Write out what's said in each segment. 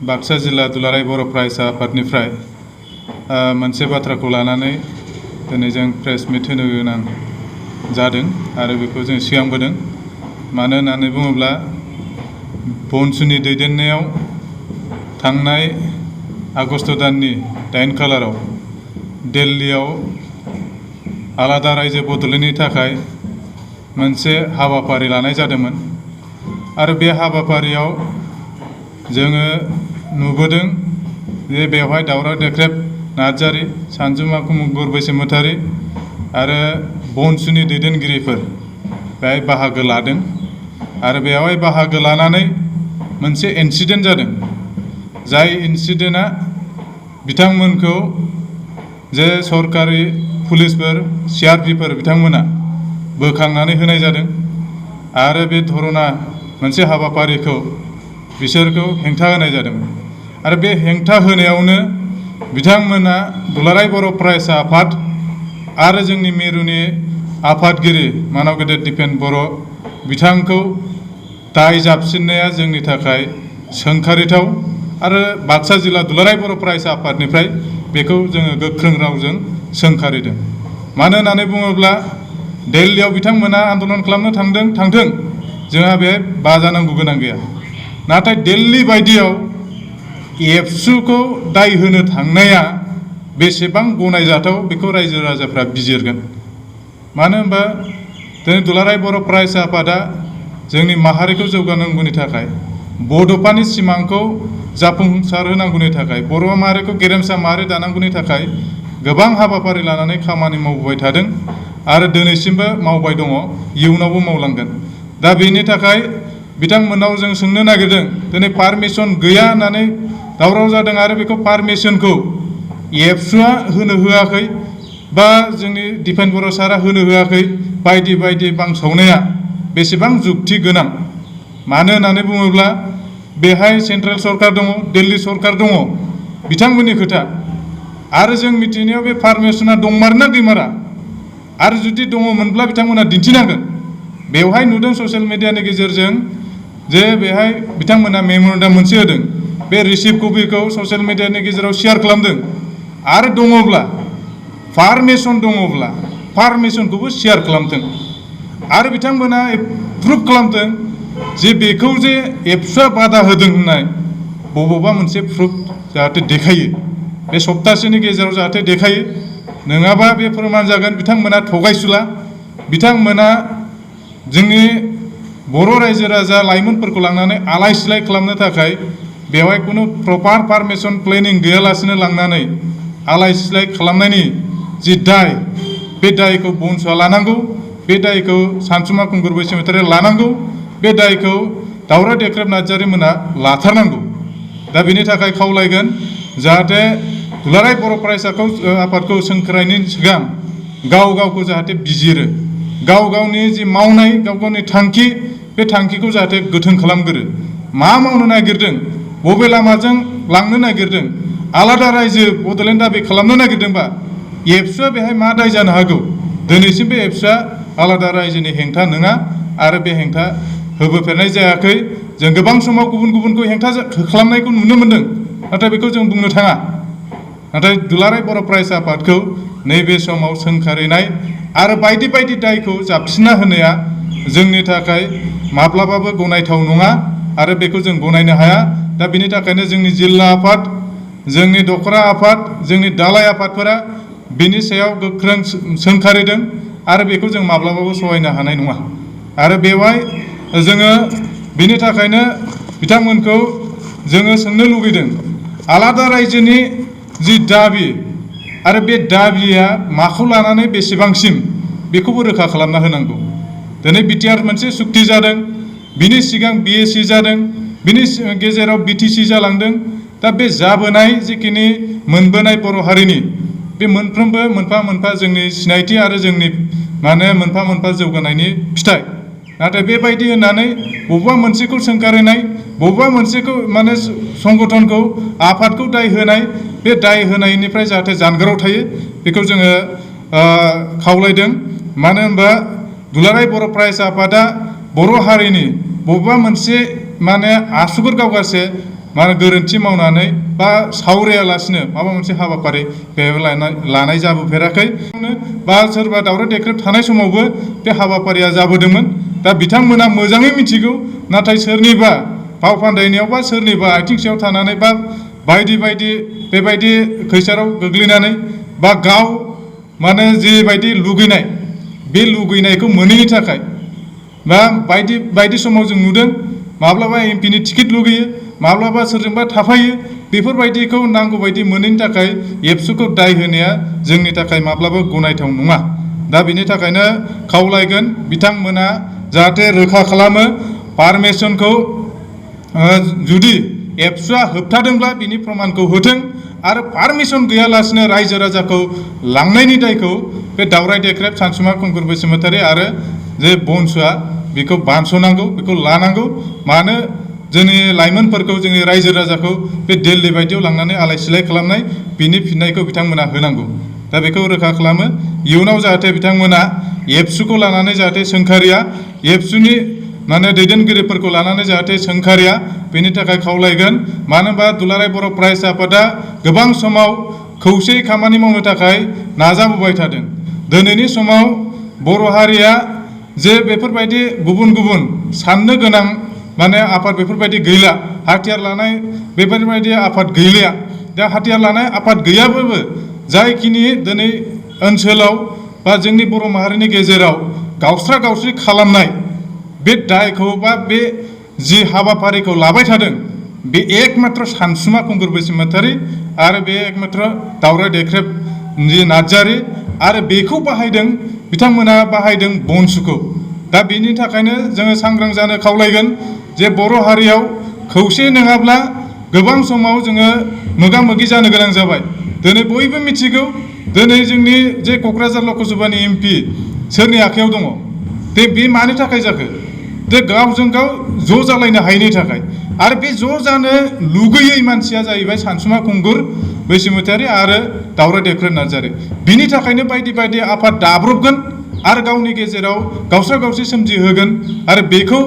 बाक्सा जिल्ला दुलाराय बर' फरायसा आफादनिफ्राय मोनसे बाथ्राखौ लानानै दिनै जों प्रेस मिट होनो गोनां जादों आरो बेखौ जों सिगांबोदों। मानो होननानै बुङोब्ला बनसुनि दैदेननायाव थांनाय आगस्ट दाननि 8 खालाराव दिल्लीयाव आलादा रायजो बद'लायनायनि थाखाय मोनसे हाबाफारि लानाय जादोंमोन आरो बे हाबाफारियाव जोङो नुबोदों जे बेवहाय दावराव देख्रेब नार्जारि, सानजुमा खुंगुर बसुमतारी आरो बनसुनि दैदेनगिरिफोर बेहाय बाहागो लादों आरो बेवहाय बाहागो लानानै मोनसे इन्सिडेन्ट जादों। जाय इन्सिडेन्टआ बिथांमोनखौ जे सरकारि पुलिसफोर CRPफोर बिथांमोना बोखांनानै होनाय जादों आरो बे धरना मोनसे हाबाफारिखौ बिसोरखौ हेंथा होनाय जादोंमोन आरो बे हेंथा होनायावनो बिथांमोना दुलाराय बर' फरायसा आफाद आरो जोंनि मिरुनि आफादगिरि मानाव गेदेर दिपेन बर' बिथांखौ दाय जाबसिननाया जोंनि थाखाय सोंखारिथाव आरो बाक्सा जिल्ला दुलाराय बर' फरायसा आफादनिफ्राय बेखौ जोङो गोख्रों रावजों सोंखारिदों। मानो होननानै बुङोब्ला दिल्लीयाव बिथांमोना आन्दलन खालामनो थांथों जोंहा बेहाय बाजानांगौ गोनां गैया। नाथाय दिल्ली बायदियाव एबसुखौ दाय होनो थांनाया बेसेबां गनायजाथाव बेखौ रायजो राजाफ्रा बिजिरगोन। मानो होनबा दिनै दुलाराय बर' फरायसा आफादा जोंनि माहारिखौ जौगानांगौनि थाखाय बड'फानि सिमांखौ जाफुंसार होनांगौनि थाखाय बर' माहारिखौ गेरेमसा माहारि दानांगौनि थाखाय गोबां हाबाफारि लानानै खामानि मावबोबाय थादों आरो दिनैसिमबो मावबाय दङ, इयुनावबो मावलांगोन। दा बेनि थाखाय बिथांमोनाव जों सोंनो नागिरदों दिनै पारमिसन गैया होननानै दावराव जादों आरो बेखौ पारमिसनखौ एबसुआ होनो होआखै बा जोंनि दिपेन बर' सारा होनो होआखै बायदि बायदि बांसावनाया बेसेबां जुक्ति गोनां। मानो होननानै बुङोब्ला बेहाय सेन्ट्रेल सरकार दङ, दिल्ली सरकार दङ, बिथांमोननि खोथा। आरो जों मिथिनायाव बे पारमिसना दंमारोना गैमारा आरो जुदि दङमोनब्ला बिथांमोना दिन्थिनांगोन। बेवहाय नुदों ससियेल मिडियानि गेजेरजों जे बेहाय बिथांमोना मेम'रेन्डाम मोनसे होदों, बे रिसिप्ट कपिखौ ससियेल मिडियानि गेजेराव शेयार खालामदों आरो दङब्ला पारमिसन दङब्ला पारमिसनखौबो शेयार खालामथों आरो बिथांमोना प्रुफ खालामथों जे बेखौ जे एबसुआ बादा होदों होननाय बबेबा मोनसे प्रुफ जाहाथे देखायो, बे सप्तासेनि गेजेराव जाहाथे देखायो। नङाबा बे फोरमान जागोन बिथांमोना थगायसुला, बिथांमोना जोंनि बर' रायजो राजा लाइमोनफोरखौ लांनानै आलाय सिलाय खालामनो थाखाय बेवहाय खुनु प्रपार पारमिसन प्लेनिं गैयालासेनो लांनानै आलाय सिलाय खालामनायनि जि दाय, बे दायखौ बनसुआ लानांगौ, बे दायखौ सानसुमा खुंगुर बसुमतारीया लानांगौ, बे दायखौ दावराव देख्रेब नार्जारि मोना लाथारनांगौ। दा बेनि थाखाय खावलायगोन जाहाथे दुलाराय बर' फरायसाखौ आफादखौ सोंखारिनायनि सिगां गाव गावखौ जाहाथे बिजिरो, गाव गावनि जि मावनाय गाव गावनि थांखि, बे थांखिखौ जाहाथे गोथों खालामगोरो। मा मावनो नागिरदों, बबे लामाजों लांनो नागिरदों, आलादा रायजो बड'लेण्ड दाबि खालामनो नागिरदोंबा एबसुआ बेहाय मा दाय जानो हागौ? दिनैसिम बे एबसुआ आलादा रायजोनि हेंथा नङा आरो बे हेंथा होबोफेरनाय जायाखै। जों गोबां समाव गुबुन गुबुनखौ हेंथा खालामनायखौ नुनो मोन्दों, नाथाय बेखौ जों बुंनो थाङा। नाथाय दुलाराय बर' फरायसा आफादखौ नैबे समाव सोंखारिनाय आरो बायदि बायदि दायखौ जाबसिनना होनाया जोंनि थाखाय माब्लाबाबो गनायथाव नङा आरो बेखौ जों गनायनो हाया। दा बिनि थाखायनो जोंनि जिल्ला आफाद, जोंनि दखरा आफाद, जोंनि दालाय आफादफोरा बिनि सायाव गोख्रों सोंखारिदों आरो बेखौ जों माब्लाबाबो सहायनो हानाय नङा। आरो बेवहाय जोङो बिनि थाखायनो बिथांमोनखौ जोङो सोंनो लुगैदों, आलादा रायजोनि जि दाबि आरो बे दाबिया माखौ लानानै बेसेबांसिम, बेखौबो रोखा खालामना होनांगौ। दिनै बिटिआर मोनसे सुक्ति जादों, बिनि सिगां BAC जादों, बिनि गेजेराव BTC जालांदों। दा बे जाबोनाय जिखिनि मोनबोनाय बर' हारिनि बे मोनफ्रोमबो मोनफा मोनफा जोंनि सिनायथि आरो जोंनि मोनफा मोनफा जौगानायनि फिथाइ। नाथाय बेबायदि होननानै बबेबा मोनसेखौ सोंखारिनाय, बबेबा मोनसेखौ संगठनखौ आफादखौ दाय होनाय, बे दाय होनायनिफ्राय जाहाथे जानगाराव थायो बेखौ जोङो खावलायदों। मानो होनबा दुलाराय बर' फरायसा आफादा बर' हारिनि बबेबा मोनसे आसुगुर गावगासे मा गोरोन्थि मावनानै बा सावरायालासिनो माबा मोनसे हाबाफारि बेयाव लानाय जाबोफेराखै बा सोरबा दावराव देख्रेब थानाय समावबो बे हाबाफारिया जाबोदोंमोन। दा बिथांमोना मोजाङै मिथिगौ, नाथाय सोरनिबा फाव फान्दायनायाव बा सोरनिबा आथिं सायाव थानानै बा बायदि बायदि बेबायदि खैसाराव गोग्लैनानै बा गाव माने जिबायदि लुगैनाय बे लुगैनायखौ मोनैनि थाखाय बा बायदि समाव जों नुदों माब्लाबा एमपिनि टिकेट लुगैयो, माब्लाबा सोरजोंबा थाफायो, बेफोरबायदिखौ नांगौ बायदि मोनैनि थाखाय एबसुखौ दाय होनाया जोंनि थाखाय माब्लाबा गनायथाव नङा। दा बिनि थाखायनो खावलायगोन बिथांमोना जाहाथे रोखा खालामो पारमिसनखौ जुदि एबसुआ होबथादोंब्ला बिनि प्रमानखौ होथों आरो पारमिसन गैयालासिनो रायजो राजाखौ लांनायनि दायखौ बे दावराय देख्रेब सानसुमा खुंगुर बसुमतारी आरो जे बनसुआ बेखौ बानस'नांगौ, बेखौ लानांगौ। मानो जोंनि लाइमोनफोरखौ जोंनि रायजो राजाखौ बे दिल्ली बायदियाव लांनानै आलाय सिलाय खालामनाय बिनि फिननायखौ बिथांमोना होनांगौ। दा बेखौ रोखा खालामो। इयुनाव जाहाथे बिथांमोना एबसुखौ लानानै जाहाथे सोंखारिया, एबसुनि माने दैदेनगिरिफोरखौ लानानै जाहाथे सोंखारिया, बेनि थाखाय खावलायगोन। मानो होनबा दुलाराय बर' फरायसा आफादा गोबां समाव खौसेयै खामानि मावनो थाखाय नाजाबोबाय थादों। दिनैनि समाव बर' हारिया जे बेफोरबायदि गुबुन गुबुन साननो गोनां माने आफाद बेफोरबायदि गैला, हाथियार लानाय बेफोरबायदि आफाद गैलिया। दा हाथियार लानाय आफाद गैयाबाबो जायखिनि दिनै ओनसोलाव बा जोंनि बर' माहारिनि गेजेराव गावस्रा गावस्रि खालामनाय बे दायखौ बा बे जि हाबाफारिखौ लाबाय थादों, बे एकमात्र सानसुमा खुंगुर बसुमतारी आरो बे एकमात्र दावराय देख्रेब जि नार्जारी आरो बेखौ बाहायदों बिथांमोना बाहायदों बनसुखौ। दा बेनि थाखायनो जोङो सांग्रां जानो खावलायगोन जे बर' हारियाव खौसे नङाब्ला गोबां समाव जोङो मोगा मोगि जानो गोनां जाबाय। दिनै बयबो मिथिगौ दिनै जोंनि जे क'क्राझार लकसभानि एमपि सोरनि आखायाव दङ, बे मानि थाखाय जाखो? जे गावजों गाव ज' जालायनो हायैनि थाखाय। आरो बे ज' जानो लुगैयै मानसिया जाहैबाय सानसुमा खुंगुर बसुमतारी आरो दावराय देख्रेब नार्जारी। बिनि थाखायनो बायदि बायदि आफाद दाब्रबगोन आरो गावनि गेजेराव गावस्रा गावस्रि सोमजिहोगोन आरो बेखौ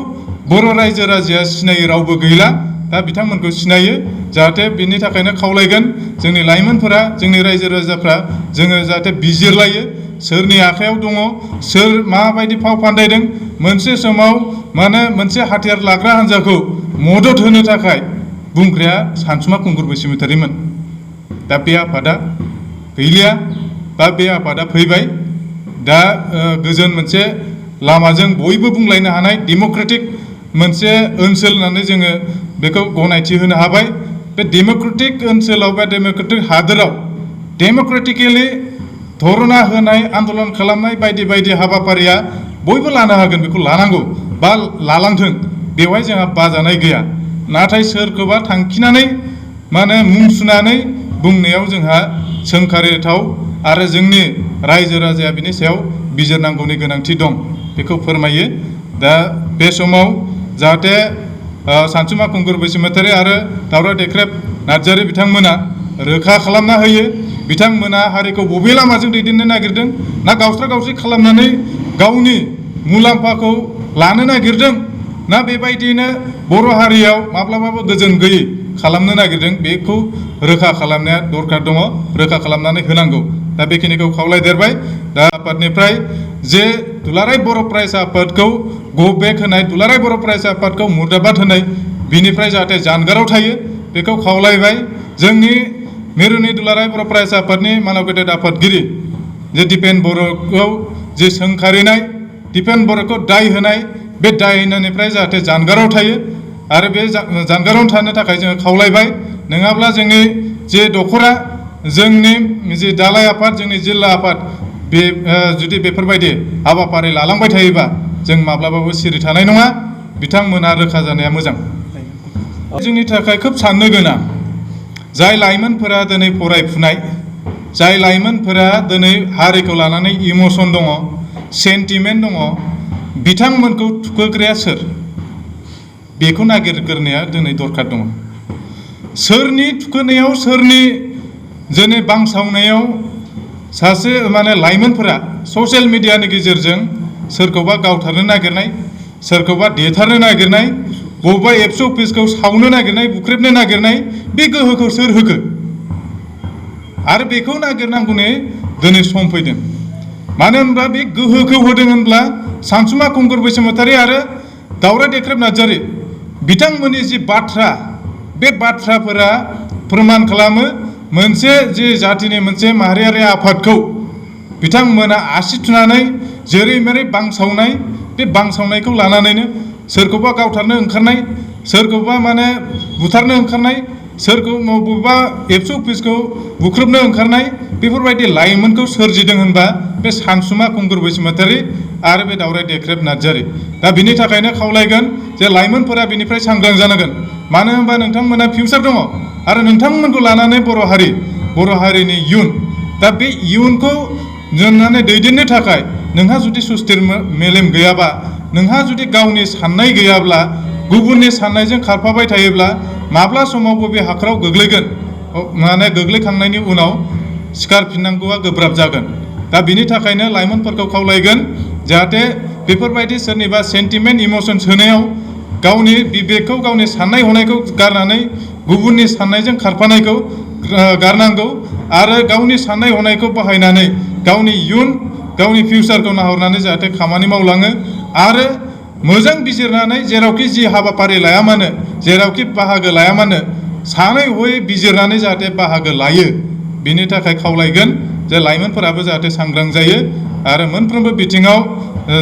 बर' रायजो राजाया सिनायै रावबो गैला। दा बिथांमोनखौ सिनायो। जाहाथे बिनि थाखायनो खावलायगोन जोंनि लाइमोनफोरा, जोंनि रायजो राजाफ्रा जोङो जाहाथे बिजिरलायो सोरनि आखायाव दङ, सोर माबायदि फाव फान्दायदों। मोनसे समाव माने मोनसे हाथियार लाग्रा हान्जाखौ मदद होनो थाखाय बुंग्राया सानसुमा खुंगुर बसुमतारीमोन। दा बे आफादा गैलिया बा बे आफादा फैबाय। दा गोजोन मोनसे लामाजों बयबो बुंलायनो हानाय डेम'क्रेटिक मोनसे ओनसोल होननानै जोङो बेखौ गनायथि होनो हाबाय। बे डेम'क्रेटिक ओनसोलाव बा डेम'क्रेटिक हादोराव डेम'क्रेटिकेलि धरना होनाय, आन्दलन खालामनाय बायदि बायदि हाबाफारिया बयबो लानो हागोन, बेखौ लानांगौ बा लालांथों। बेवहाय जोंहा बाजानाय गैया। नाथाय सोरखौबा थांखिनानै माने मुं सुनानै बुंनायाव जोंहा सोंखारिथाव आरो जोंनि रायजो राजाया बिनि सायाव बिजिरनांगौनि गोनांथि दं, बेखौ फोरमायो। दा बे समाव जाहाथे सानसुमा खुंगुर बसुमतारी आरो दावराय देख्रेब नार्जारी बिथांमोना रोखा खालामना होयो बिथांमोना हारिखौ बबे लामाजों दैदेननो नागिरदों, ना गावस्रा गावस्रि खालामनानै गावनि मुलाम्फाखौ लानो नागिरदों, ना बेबायदिनो बर' हारियाव माब्लाबाबो गोजोन गैयै खालामनो नागिरदों। बेखौ रोखा खालामनाया दरखार दङ, रोखा खालामनानै होनांगौ। दा बेखिनिखौ खावलायदेरबाय। दा आफादनिफ्राय जे दुलाराय बर' फरायसा आफादखौ गो बेक होनाय, दुलाराय बर' फरायसा आफादखौ मुर्दाबाद होनाय, बिनिफ्राय जाहाथे जानगाराव थायो बेखौ खावलायबाय। जोंनि मिरुनि दुलाराय बर' फरायसा आफादनि मानव गेदेर आफादगिरि जे दिपेन बर'खौ जे सोंखारिनाय, दिपेन बर'खौ दाय होनाय, बे दाय होनायनिफ्राय जाहाथे जानगाराव थायो आरो बे जानगाराव थानो थाखाय जोङो खावलायबाय। नङाब्ला जोंनि जे दखरा, जोंनि जे दालाय आफाद, जोंनि जिल्ला आफाद, बे जुदि बेफोरबायदि हाबाफारि लालांबाय थायोबा जों माब्लाबाबो सिरि थानाय नङा। बिथांमोना रोखा जानाया मोजां। जोंनि थाखाय खोब साननो गोनां, जाय लाइमोनफोरा दिनै फरायफुनाय, जाय लाइमोनफोरा दिनै हारिखौ लानानै इमसन दङ, सेन्टिमेन्ट दङ, बिथांमोनखौ थुखोग्राया सोर, बेखौ नागिरग्रोनाया दिनै दरखार दङ। सोरनि थुखोनायाव, सोरनि जोंनि बांसावनायाव सासे माने लाइमोनफोरा ससियेल मिडियानि गेजेरजों सोरखौबा गावथारनो नागिरनाय, सोरखौबा देथारनो नागिरनाय, बबेबा एबसु अफिसखौ सावनो नागिरनाय बुख्रेबनो नागिरनाय बे गोहोखौ सोर होखो आरो बेखौ नागिरनांगौनि दिनै सम फैदों। मानो होनब्ला बे गोहोखौ होदों होनब्ला सानसुमा खुंगुर बसुमतारी आरो दावराय देख्रेब नार्जारी बिथांमोननि जि बाथ्रा बे बाथ्राफोरा फोरमान खालामो मोनसे जि जातिनि मोनसे माहारियारि आफादखौ बिथांमोना आसि थुनानै जेरै मेरै बांसावनाय बे बांसावनायखौ लानानैनो सोरखौबा गावथारनो ओंखारनाय सोरखौबा माने बुथारनो ओंखारनाय सोरखौबा बबेबा एबसु अफिसखौ बुख्रुबनो ओंखारनाय बेफोरबायदि लाइमोनखौ सोरजिदों होनबा बे सानसुमा खुंगुर बसुमतारी आरो बे दावराय देख्रेब नार्जारी। दा बिनि थाखायनो खावलायगोन जे लाइमोनफोरा बिनिफ्राय सांग्रां जानांगोन। मानो होनबा नोंथांमोना फिउचार दङ आरो नोंथांमोनखौ लानानै बर' हारिनि इयुन। दा बे इयुनखौ जोंनानै दैदेननो थाखाय नोंहा जुदि सुस्थिर मेलेम गैयाबा नोंहा जुदि गावनि साननाय गैयाब्ला गुबुननि साननायजों खारफाबाय थायोब्ला माब्ला समाव बबे हाखराव गोग्लैगोन माने गोग्लैखांनायनि उनाव सिखारफिननांगौआ गोब्राब जागोन। दा बिनि थाखायनो लाइमोनफोरखौ खावलायगोन जाहाथे बेफोरबायदि सोरनिबा सेन्टिमेन्ट इमसन्स होनायाव गावनि बिबेकखौ गावनि साननाय हनायखौ गारनानै गुबुननि साननायजों खारफानायखौ गारनांगौ आरो गावनि साननाय हनायखौ बाहायनानै गावनि इयुन गावनि फिउचारखौ नाहरनानै जाहाथे खामानि मावलाङो आरो मोजां बिजिरनानै जेरावखि जि हाबाफारि लाया मानो जेरावखि बाहागो लाया मानो सानै हयै बिजिरनानै जाहाथे बाहागो लायो। बिनि थाखाय खावलायगोन जे लाइमोनफोराबो जाहाथे सांग्रां जायो आरो मोनफ्रोमबो बिथिङाव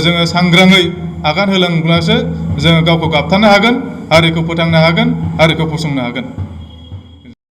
जोङो सांग्राङै आगान होलांब्लासो जोङो गावखौ गाबथानो हागोन हारिखौ फोथांनो हागोन हारिखौ फसंनो हागोन।